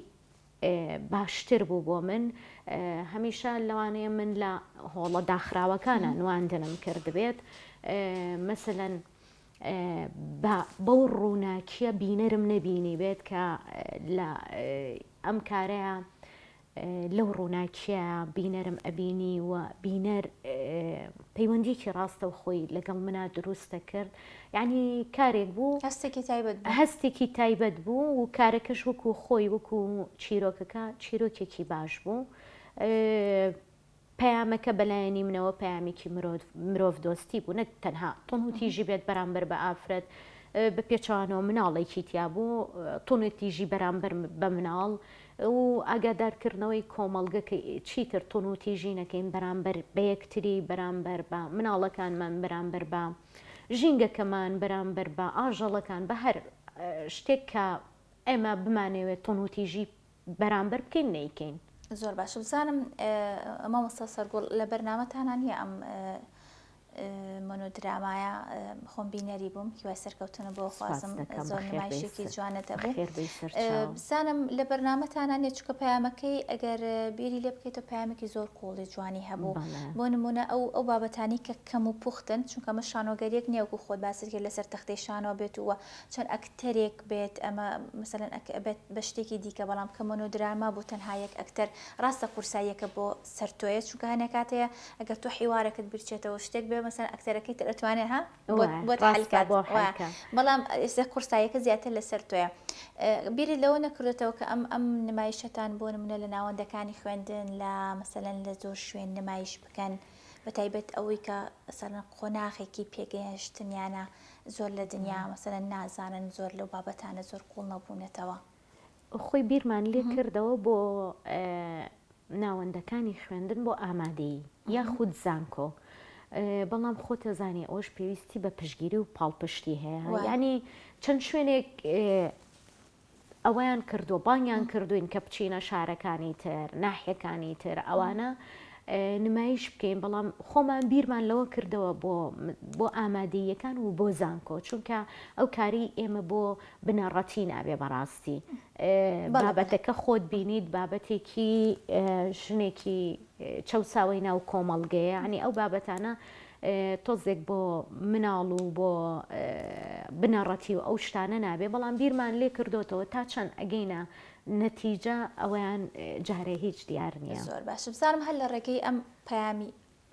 Speaker 2: باشتر بوو بۆ من هەمیشە لەوانەیە من لە هۆڵە داخراوەکانە نواندنم کردبێت مەسەلەن بەو ڕووناکیە بینەرم نەبینی بێت کە لە ئەم کارەیە لەو ڕووناکیە بینەرم ئەبینی و بینەر پەیوەندیکی ڕاستەوخۆی لەگەڵ منا دروست دەکرد یعنی کارێک بوو
Speaker 1: هەستێکی تایبەت
Speaker 2: بوو هەستێکی تایبەت بوو و کارەکەش وەکو خۆی وەکو چیرۆکەکە چیرۆکێکی باش بوو پەیامەکە بەلایەنی منەوە پەیامێکی مرۆڤ دۆستی بوو نەک تەنها توندوتیژی بێت بەرامبەر بە ئافرەت بە پێچەوانەوە مناڵێکی تیا بوو توندوتیژی بەرامبەر بە مناڵ و ئاگادارکردنەوەی کۆمەڵگە کە چیتر توندوتیژی نەکەین بەرامبەر بە یەکتری بەرامبەر بە مناڵەکانمان بەرامبەر بە ژینگەکەمان بەرامبەر بە ئاژەڵەکان بە هەر شتێک کە ئێمە بمانەوێت توندوتیژی بەرامبەر بکەین نەیکەین.
Speaker 1: زۆر باشە بزانم مامۆستا سەرگوڵ لە بەرنامەتانا نییە ئەم مۆنۆدرامایە خۆم بینەری بووم هیوای سەرکەوتنە بۆ خوازم زۆر نمایشێکی جوانە دەبوو بزانم لە بەرنامەتانا نیە چونکە پەیامەکەی ئەگەر بیری لێ بکەیتەوە پەیامێکی زۆر قوڵی جوانی هەبوو بۆ نمونە ئەو ئەو بابەتانی کە کەم و پوختن چونکە ئەمە شانۆگەریەک نییە وەکو خۆت باست کرد لەسەر تەختەی شانۆ بێت و چەند ئەکتەرێک بێت ئەمە مەسەلەن ئەک بێت بە شتێکی دیکە بەڵام کە مۆنۆدراما بوو تەنها یەک ئەکتەر ڕاستە قورساییەکە بۆ سەر تۆیە چونکە هەنێ کات هەیە ئەگەر تۆ حیوارەکەت بیرچێتەوە شتێک بێ مەسەلەن ئەکتەرەکەی تر ئەتوانێ ها بۆت بۆت حەل
Speaker 2: ڕاستە
Speaker 1: کات
Speaker 2: بۆ
Speaker 1: وایە
Speaker 2: حەل کات.
Speaker 1: بەڵام ئێستا قورساییەکە زیاتر لەسەر تۆیە. بیرت لەوە نەکردۆتەوە کە ئەم ئەم نمایشەتان بۆ نمونە لە ناوەندەکانی خوێندن لە مەسەلەن لە زۆر شوێن نمایش بکەن بە تایبەت ئەوەی کە مەسەلەن قۆناغێکی پێگەیشتنیانە زۆر لە دنیا مەسەلەن نازانن زۆر لەو بابەتانە زۆر قوڵ نەبوونەتەوە.
Speaker 2: خۆی بیرمان لێ کردەوە بۆ ناوەندەکانی خوێندن بۆ ئامادەیی یاخود زانکۆ بەڵام خۆتەزانی ئەوەش پێویستی بە پشگیری و پاڵپشتی هەیە ینی چەند شوێنێک ئەوەیان کردووە بانگیان کردوین کە بچینە شارەکانی تر ناحیەکانی تر ئەوانە نمایش بکەین بەڵام خۆمان بیرمان لەوە کردەوە بۆ بۆ ئامادەیەکان و بۆ زانکۆ چونکە ئەو کاری ئێمە بۆ بنەڕەتی نابێ بەڕاستی بابەتەکە خۆت بینیت بابەتێکی ژنێکی چەوساوەی ناو کۆمەڵگەیە ینی ئەو بابەتانە تۆزێک بۆ مناڵ و بۆ بنەڕەتی و ئەو شتانە نابێ بەڵام بیرمان لێ کردوتەوە تا چەند ئەگەینە نەتیجە ئەویان جارێ هیچ دیار نییە
Speaker 1: زۆر باش بزانم هەر لە ڕێگەی ئەم پەیامی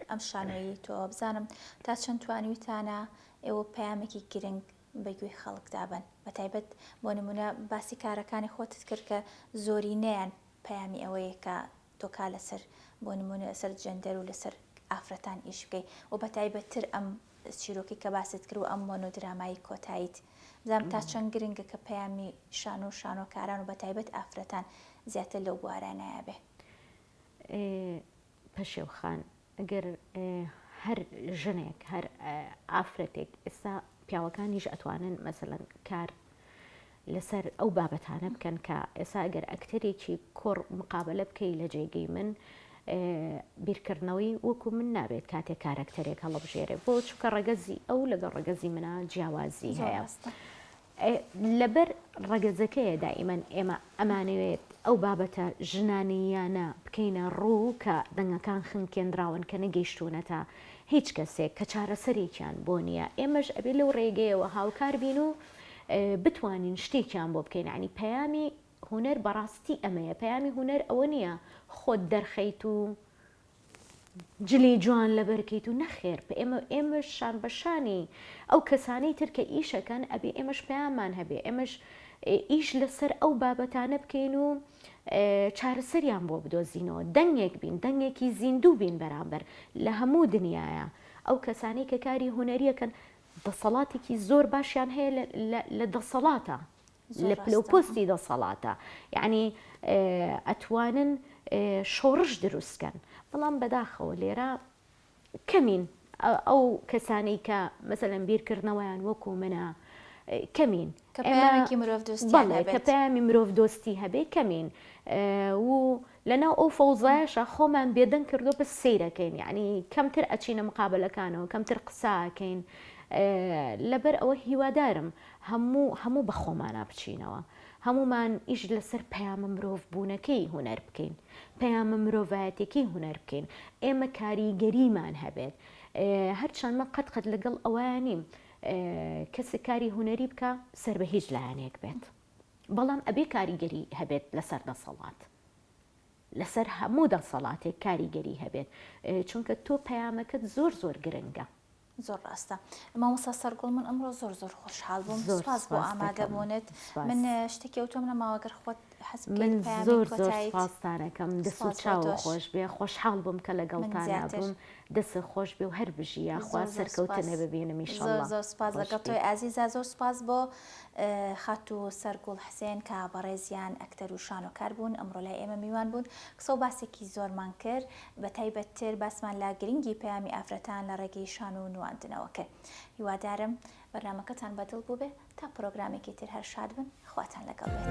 Speaker 1: ئەم شانۆیی تۆ بزانم تا چەند توانیوتانە ئێوە پەیامێکی گرنگ بە گوێی خەڵکدا بن بەتایبەت بۆ نمونە باسی کارەکانی خۆتت کرد کە زۆرینەیان پەیامی ئەوەیە کە تۆ کا لەسەر بۆ نمونە لەسەر جێندەر و لەسەر ئافرەتان ئیش بکەی و بەتایبەتتر ئەم چیرۆکی کە باست کرد و ئەم مۆنۆدرامایی کۆتاییت بزانم تا چەند گرنگە کە پەیامی شانۆ و شانۆکاران و بەتایبەت ئافرەتان زیاتر لەو بوارانەیا بێ.
Speaker 2: پەشێو خان ئەگەر هەر ژنێک هەر ئافرەتێک ئێستا پیاوەکانیش ئەتوانن مەسەلەن کار لەسەر ئەو بابەتانە بکەن کە ئێستا ئەگەر ئەکتەرێکی کوڕ مقابلە بکەی لە جێگەی من بیرکردنەوەی وەکو من نابێت کاتێک کارەکتەرێک هەڵبژێرێ بۆ چونکە ڕەگەزی ئەو لەگەڵ ڕەگەزی منە جیاوازی هەیە. لەبەر ڕەگەزەکەیە دائیمەن ئێمە ئەمانەوێت ئەو بابەتە ژنانەییانە بکەینە ڕوو کە دەنگەکان خنکێنراون کە نەگەیشتوونەتە هیچ کەسێک کە چارەسەرێکیان بۆ نییە ئێمەش ئەبێ لەو ڕێگەیەوە هاوکار بین و بتوانین شتێکیان بۆ بکەین ینی پەیامی هونەر بەڕاستی ئەمەیە پەیامی هونەر ئەوە نییە خۆت دەرخەیت و جلی جوان لەبەر کەیت و نەخێر ئێمە ئێمەش شان بە شانی ئەو کەسانەی تر کە ئیشەکەن ئەبێ ئێمەش پەیاممان هەبێ ئێمەش ئیش لەسەر ئەو بابەتانە بکەین و چارەسەریان بۆ بدۆزینەوە دەنگێک بین دەنگێکی زیندوو بین بەرامبەر لە هەموو دنیاە ئەو کەسانی کە کاری هونەریەکەن دەسەڵاتێکی زۆر باشیان هەیە لە دەسەڵاتە لە پلە و پۆستی دەسەڵاتە یعنی ئەتوانن شۆڕش دروستکەن بەڵام بەداخەوە لێرە کەمین ئەو کەسانەی کە مەسەلەن بیرکردنەوەیان وەکو منە کەمین
Speaker 1: کە پەیامێکی مرۆڤ دۆستی
Speaker 2: کە پەیامی مرۆڤ دۆستی هەبێ کەمین و لەناو ئەو فەوزایەشە خۆمان بێدەنگ کردو بەس سەیرەکەین یعنی کەمتر ئەچینە مقابلەکانەوە کەمتر قساکەین لەبەر ئەوە هیوادارم هەموو هەموو بە خۆمانا بچینەوە هەموومان ئیش لەسەر پەیامە مرۆڤ بوونەکەی هونەر بکەین پەیامە مرۆڤایەتەکەی هونەر بکەین ئێمە کاریگەریمان هەبێت هەرچەند من قەت قەت لەگەڵ ئەوەیان نیم کەسێک کاری هونەری بکە سەر بە هیچ لایەنێک بێت بەڵام ئەبێ کاریگەری هەبێت لەسەر دەسەڵات لەسەر هەموو دەسەڵاتێک کاریگەری هەبێت چونکە تۆ پەیامەکەت زۆر زۆر گرنگە
Speaker 1: زۆر ڕاستە مامۆستا سەرگوڵ من ئەمڕۆ زۆر زۆر خۆشحاڵ بووم سپاس بۆ ئامادە بوونت من شتێکی ئەوتۆم نەماوە گەر خۆت حەز
Speaker 2: من زۆر زۆر سپاستانەکەم دەست و چاو خۆش بێ خۆشحاڵ بووم کە لەگەڵتانا بووم دەست خۆش بێ و هەر بژی یاخوا سەرکەوتنە ببینم
Speaker 1: ئیشەڵڵا. زۆر زۆر سپاس لەگەڵ تۆی ئازیزا زۆر سپاس بۆ خاتوو سەرگوڵ حسێن کە بەڕێزیان ئەکتەر و شانۆکار بوون ئەمڕۆ لای ئێمە میوان بوون قسە و باسێکی زۆرمان کرد بە تایبەتتر باسمان لە گرنگی پەیامی ئافرەتان لە ڕێگەی شانۆ و نواندنەوە کرد هیوادارم بەرنامەکەتان بەدڵ بووبێ تا پرۆگرامێکی تر هەر شاد بن خواتان لەگەڵ بێت.